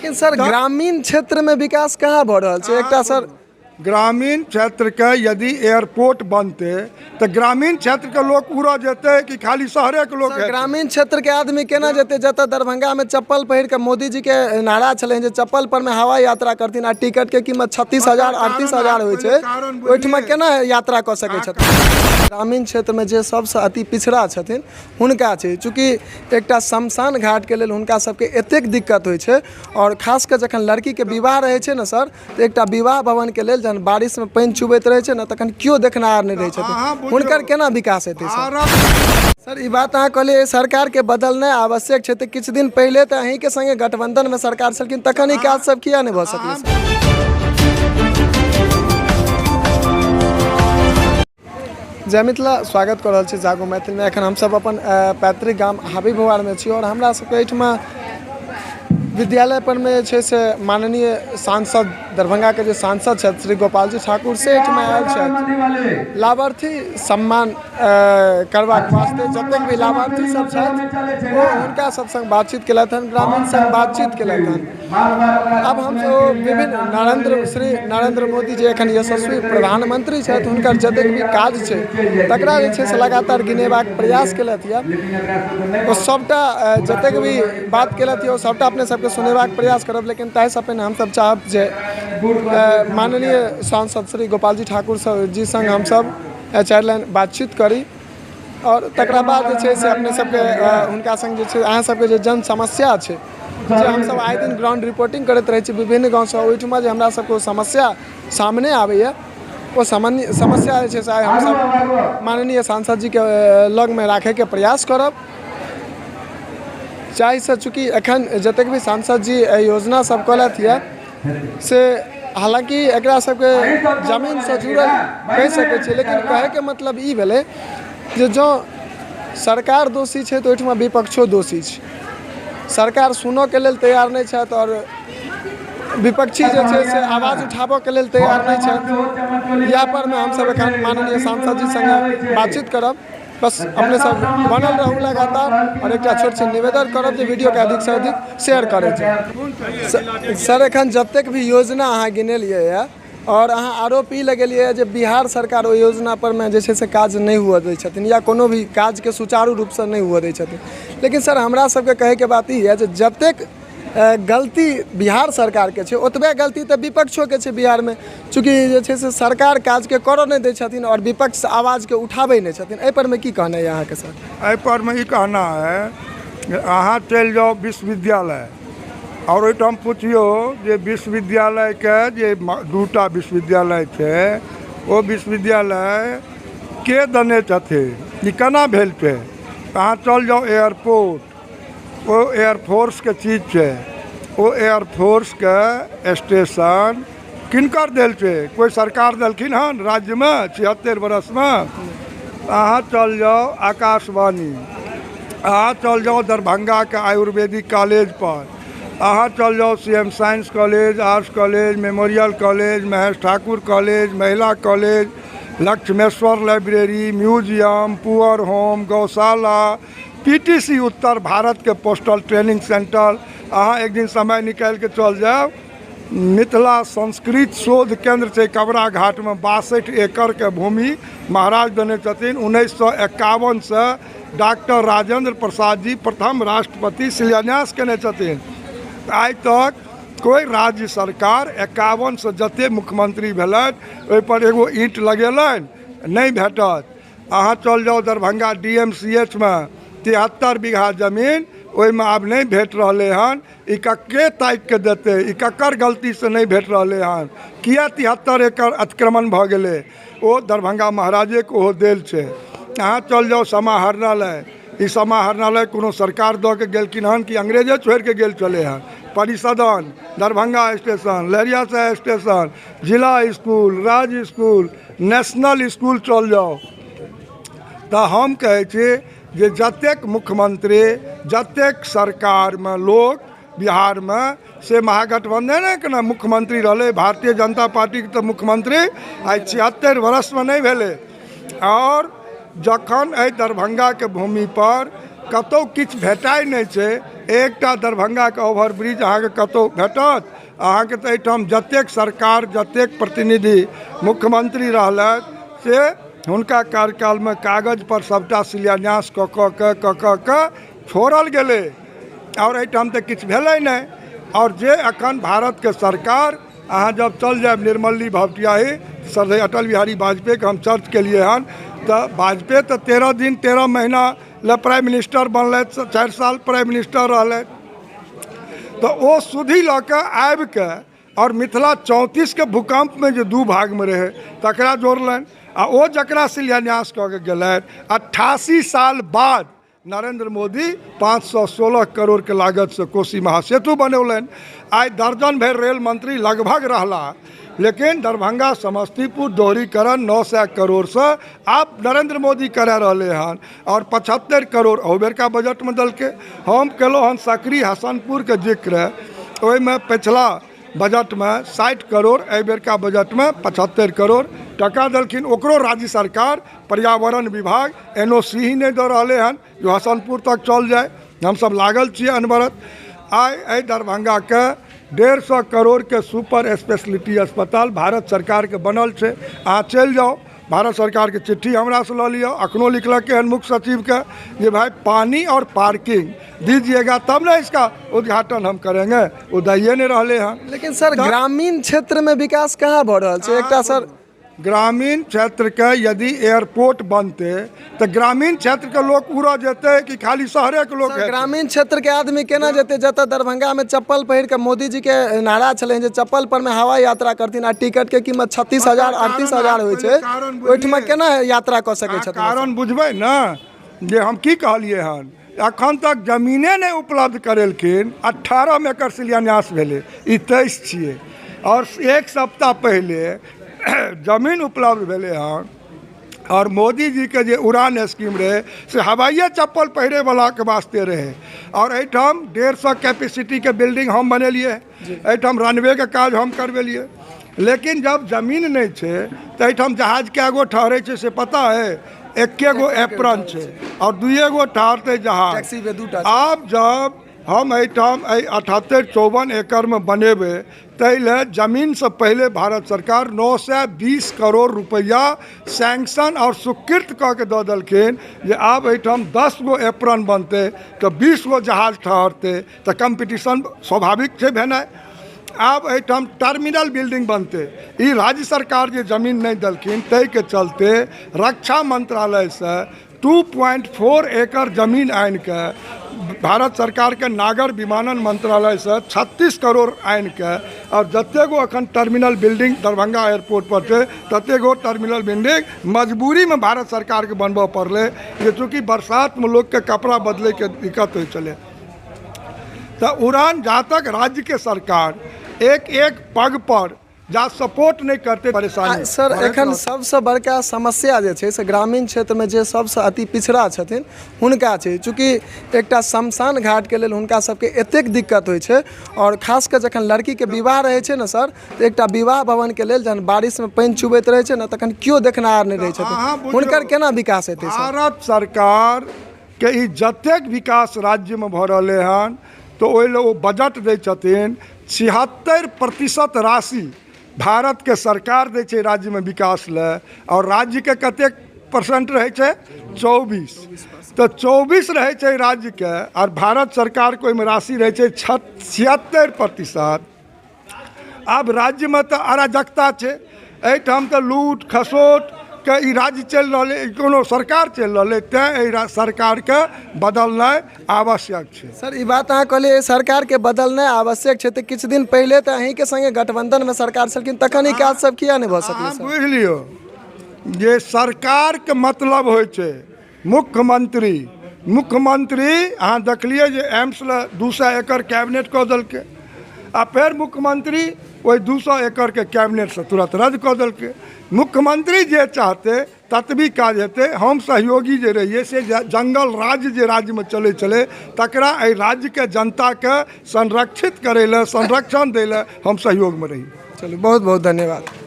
लेकिन सर, ग्रामीण क्षेत्रमे विकास कहाँ भऽ रहल छै? एकटा सर, ग्रामीण क्षेत्रके यदि एयरपोर्ट बनतै तऽ ग्रामीण क्षेत्रके लोक उड़ऽ जेतै कि खाली शहरेके लोक? ग्रामीण क्षेत्रके आदमी केना जेतै, जतऽ दरभंगामे चप्पल पहिर कऽ मोदीजीके नारा छलनि जे चप्पल पर मे हवाई यात्रा करथिन, आ टिकटके कीमत 36,000, 38,000 होइ छै, ओहिठमा केना यात्रा कऽ सकै छथिन? ग्रामीण क्षेत्रमे जे सबसँ अति पिछड़ा छथिन हुनका छै, चूँकि एकटा शमशान घाटके लेल हुनका सबके एतेक दिक्कत होइ छै, आओर खास कऽ जखन लड़कीके विवाह रहै छै ने सर, तऽ एकटा विवाह भवनके लेल जहन बारिशमे पानि चुबैत रहै छै ने, तखन केओ देखनिहार नहि रहै छथिन। हुनकर केना विकास हेतै सर? सर, ई बात अहाँ कहलियै सरकारके बदलनाइ आवश्यक छै, तऽ किछु दिन पहिले तऽ अहीँके सङ्गे गठबन्धनमे सरकार छलखिन, तखन ई काज सब किया नहि भऽ सकलै सर? जय मिथिला, स्वागत कऽ रहल छी जागो मैथिलमे। एखन हमसभ अपन पैतृक गाम हाबी भुआरमे छी आओर हमरा सबके एहिठमा विद्यालय परमे जे छै से माननीय सांसद, दरभंगाके जे सांसद छथि श्री गोपालजी ठाकुर, से एहिठमा आयल छथि लाभार्थी सम्मान करबाक वास्ते। जतेक भी लाभार्थी सब छथि, ओ हुनका सब सङ्ग बातचीत केलथि हन, ग्रामीण सङ्ग बातचीत केलथि हन। आब हमसब विभिन्न नरेन्द्र श्री नरेन्द्र मोदी जे एखन यशस्वी प्रधानमंत्री छथि, हुनकर जतेक भी काज छै तकरा जे छै से लगातार गिनेबाक प्रयास केलथि यऽ। ओ सभटा जतेक भी बात केलथि यऽ, ओ सभटा अपने सबके सुनेबाक प्रयास करब, लेकिन ताहिसँ पहिने हमसब चाहब जे माननीय सांसद श्री गोपालजी ठाकुर जी सङ्ग हमसब चारि लाइन बातचीत करी आओर तकरा बाद जे छै से अपने सबके हुनका सङ्ग जे छै अहाँ सबके जे जन समस्या छै, जे हमसब आइ दिन ग्राउंड रिपोर्टिंग करैत रहै छी विभिन्न गाँवसँ, ओहिठमा जे हमरा सबके ओ समस्या सामने आबैए, ओ सामान्य समस्या जे छै से आइ हमसब माननीय सांसद जीके लगमे राखैके प्रयास करब। जाहिसँ चूँकि एखन जतेक भी सांसद जी एहि योजना सब कहलथि यऽ से हालाँकि एकरा सबके जमीनसँ जुड़ल कहि सकै छियै, लेकिन कहैके मतलब ई भेलै जे जँ सरकार दोषी छै तऽ ओहिठमा विपक्षो दोषी छै। सरकार सुनऽके लेल तैयार नहि छथि आओर विपक्षी जे छै से आवाज उठाबऽके लेल तैयार नहि छथि। इएह परमे हमसब एखन माननीय सांसद जी सङ्गे बातचीत करब। बस अपने सब बनल रहू लगातार आओर एकटा छोट छिन निवेदन करब जे वीडियोके अधिकसँ अधिक शेयर करै छै। सर, एखन जतेक भी योजना अहाँ गिनेलियै यऽ आओर अहाँ आरोप ई लगेलियै जे बिहार सरकार ओहि योजना परमे जे छै से काज नहि हुअ दै छथिन या कोनो भी काजके सुचारू रूपसँ नहि हुअ दै छथिन, लेकिन सर, हमरा सबके कहैके बात ई यऽ जे जतेक गलती बिहार सरकारके छै, ओतबे गलती तऽ विपक्षोके छै बिहारमे। चूँकि जे छै से सरकार काजके करऽ नहि दै छथिन आओर विपक्ष आवाजके उठाबै नहि छथिन। एहि परमे की कहनाइ यऽ अहाँके सर? एहि परमे ई कहना है जे अहाँ चलि जाउ विश्वविद्यालय आओर ओहिठाम पुछियौ जे विश्वविद्यालयके जे दूटा विश्वविद्यालय छै, ओ विश्वविद्यालय के देने छथिन, ई केना भेल छै? अहाँ चलि जाउ एयरपोर्ट, ओ एयरफोर्सके चीज छै, ओ एयरफोर्सके स्टेशन किनकर देल छै? कोइ सरकार देलखिन हन राज्यमे 76 बरसमे? अहाँ चल जाउ आकाशवाणी, अहाँ चल जाउ दरभंगाके आयुर्वेदिक कॉलेजपर, अहाँ चल जाउ C M science college, arts college, memorial college, Mahesh Thakur college, महिला college, Lakshmeshwar library, museum, poor home, गौशाला, पी टी सी, उत्तर भारतके पोस्टल ट्रेनिंग सेंटर। अहाँ एक दिन समय निकालिके चल जायब, मिथिला संस्कृत शोध केन्द्र छै कबरा घाटमे, 62 एकड़के भूमि महाराज देने छथिन। 1951सँ डॉक्टर राजेंद्र प्रसाद जी प्रथम राष्ट्रपति शिलान्यास केने छथिन। आइ तक कोइ राज्य सरकार 51सँ जते मुख्यमंत्री भेलथि, ओहिपर एगो ईंट लगेलनि? नहि भेटत। अहाँ चल जाउ Darbhanga D M C H मे, 73 बीघा जमीन ओहिमे आब नहि भेट रहलै हन। ई कके ताकि कऽ देतै? ई ककर गलतीसँ नहि भेट रहलै हन? किए 73 एकड़ अतिक्रमण भऽ गेलै? ओ दरभंगा महाराजेके ओहो देल छै। अहाँ चल जाउ समाहरणालय, ई समाहरणालय कोनो सरकार दऽ के गेलखिन हन कि अंग्रेजे छोड़ि कऽ गेल छलै हन? परिसदन, दरभंगा स्टेशन, लहेरियासराय स्टेशन, जिला स्कूल, राज स्कूल, नेशनल स्कूल चल जाउ। तऽ हम कहै छी जे जतेक मुख्यमंत्री, जतेक सरकारमे लोक बिहारमे, से महागठबंधनेके ने मुख्यमंत्री रहलै। भारतीय जनता पार्टीके तऽ मुख्यमंत्री आइ 76 वर्षमे नहि भेलै। आओर जखन एहि दरभंगाके भूमिपर कतहु किछु भेटाइ नहि छै, एकटा दरभंगाके ओवरब्रिज अहाँके कतहु भेटत? अहाँके तऽ एहिठाम जतेक सरकार, जतेक प्रतिनिधि मुख्यमंत्री रहलथि, से हुनका कार्यकालमे कागज पर सभटा शिलान्यास कऽ कऽ के कऽ कऽ के छोड़ल गेलै आओर एहिठाम तऽ किछु भेलै नहि। आओर जे एखन भारतके सरकार, अहाँ जब चल जायब निर्मली भपटियाही, श्रद्धेय अटल बिहारी वाजपेयीके हम चर्च केलियै हन, तऽ वाजपेयी तऽ 13 दिन 13 महीना लए प्राइम मिनिस्टर बनलथि, 4 साल प्राइम मिनिस्टर रहलथि। तऽ ओ सुधि लऽ कऽ आबिके आओर मिथिला 34के भूकम्पमे जे 2 भागमे रहै तकरा जोड़लनि, आ ओ जकरा शिलान्यास कऽ के गेलथि 88 साल बाद नरेंद्र मोदी 516 करोड़के लागतसँ कोसी महासेतु बनौलनि। आइ दर्जन भरि रेल मंत्री लगभग रहला, लेकिन दरभंगा समस्तीपुर दोहरीकरण 900 करोड़सँ आब नरेंद्र मोदी करा रहलै हन आओर 75 करोड़ अहू बेरका बजटमे देलकै। हम केलहुँ हन सकरी हसनपुरके जिक्र, ओहिमे पिछला बजटमे 60 करोड़, एहि बेरका बजटमे 75 करोड़ टका देलखिन। ओकरो राज्य सरकार पर्यावरण विभाग NOC ही नहि दऽ रहलै हन जे हसनपुर तक चल जाय। हमसब लागल छियै अनवरत। आइ एहि दरभंगाके 150 करोड़के सुपर स्पेशलिटी अस्पताल भारत सरकारके बनल छै। अहाँ चलि जाउ, भारत सरकारके चिट्ठी हमरासँ लऽ लिअ, अखनो लिखलकै हन मुख्य सचिवके जे भाई पानी और पार्किंग दीजिएगा तब ने इसका उद्घाटन हम करेंगे। ओ दैए नहि रहलै हन। लेकिन सर, ग्रामीण क्षेत्रमे विकास कहाँ भऽ रहल छै? एकटा सर, ग्रामीण क्षेत्रके यदि एयरपोर्ट बनतै तऽ ग्रामीण क्षेत्रके लोक उड़ऽ जेतै कि खाली शहरेके लोक? ग्रामीण क्षेत्रके आदमी केना जेतै, जतऽ दरभंगामे चप्पल पहिर कऽ मोदीजीके नारा छलनि जे चप्पल पर मे हवाई यात्रा करथिन, आ टिकटके कीमत 36,000 38,000 होइ छै, ओहिठमा केना यात्रा कऽ सकै छथिन? कारण बुझबै ने जे हम की कहलियै हन। एखन तक जमीने नहि उपलब्ध करेलखिन। 18मे एकर शिलान्यास भेलै, ई 23 छियै, आओर एक सप्ताह पहिले जमीन उपलब्ध भेलै हन। आओर मोदी जीके जे उड़ान स्कीम रहै से हवाइए चप्पल पहिरैवलाके वास्ते रहै। आओर एहिठाम 150 कैपेसिटीके बिल्डिंग हम बनेलियै, एहिठाम रनवेके काज हम करबेलियै, लेकिन जब जमीन नहि छै तऽ एहिठाम जहाज कए गो ठहरै छै से पता है? एके गो एप्रन छै आओर दुइए गो ठहरतै जहाज। आब जब हम एहिठाम एहि 7854 एकड़मे बनेबै, ताहि लए जमीनसँ पहिले भारत सरकार 920 करोड़ रुपैआ सैंक्शन आओर स्वीकृत कऽ के दऽ देलखिन जे आब एहिठाम 10 गो एप्रन बनतै तऽ 20 गो जहाज ठहरतै, तऽ कम्पीटिशन स्वाभाविक छै भेनाइ। आब एहिठाम टर्मिनल बिल्डिंग बनतै। ई राज्य सरकार जे जमीन नहि देलखिन ताहिके चलते रक्षा मंत्रालयसँ 2.4 एकड़ जमीन आनिके, भारत सरकारके नागर विमानन मंत्रालयसँ 36 करोड़ आनिके, आओर जतेक गो एखन टर्मिनल बिल्डिंग दरभंगा एयरपोर्ट पर छै ततेक गो टर्मिनल बिल्डिंग मजबूरीमे भारत सरकारके बनबऽ पड़लै, जे चूँकि बरसातमे लोकके कपड़ा बदलैके दिक्कत होइ छलै। तऽ उड़ान जा तक राज्यके सरकार एक एक पग पर जा सपोर्ट नहि करतै, परेशानी। सर, एखन सबसँ बड़का समस्या जे छै से ग्रामीण क्षेत्रमे जे सबसँ अति पिछड़ा छथिन हुनका छै। चूँकि एकटा शमशान घाटके लेल हुनका सबके एतेक दिक्कत होइ छै, आओर खास कऽ जखन लड़कीके विवाह रहै छै ने सर, तऽ एकटा विवाह भवनके लेल जहन बारिशमे पानि चुबैत रहै छै ने, तखन केओ देखनिहार नहि रहै छथिन। हुनकर केना विकास हेतै सर? भारत सरकारके ई जतेक विकास राज्यमे भऽ रहलै हन तऽ ओहि लए ओ बजट दै छथिन। 76% राशि भारतके सरकार दै छै राज्यमे विकास लए, आओर राज्यके कतेक परसेंट रहै छै? 24। तऽ 24 रहै छै राज्यके, आओर भारत सरकारके ओहिमे राशि रहै छै 76%। आब राज्यमे तऽ अराजकता छै, एहिठाम तऽ लूट खसोट के ई राज्य चलि रहलै, कोनो सरकार चलि रहलै, तेँ एहि सरकारके बदलनाइ आवश्यक छै। सर, ई बात अहाँ कहलियै सरकारके बदलनाइ आवश्यक छै, तऽ किछु दिन पहिले तऽ अहीँके सङ्गे गठबंधनमे सरकार छलखिन, तखन ई काज सब किया नहि भऽ सकलै? अहाँ बुझि लियौ जे सरकारके मतलब होइ छै मुख्यमंत्री। मुख्यमंत्री अहाँ देखलियै जे एम्स लए 200 एकड़ कैबिनेट कऽ देलकै, आ फेर मुख्यमंत्री ओहि 200 एकड़के कैबिनेटसँ तुरंत रद्द कऽ देलकै। मुख्यमंत्री जे चाहतै ततबी काज हेतै। हम सहयोगी जे रहियै से जंगल राज्य जे राज्यमे चलै छलै तकरा एहि राज्यके जनताके संरक्षित करै लए, संरक्षण दै लए हम सहयोगमे रही। चलू, बहुत बहुत धन्यवाद।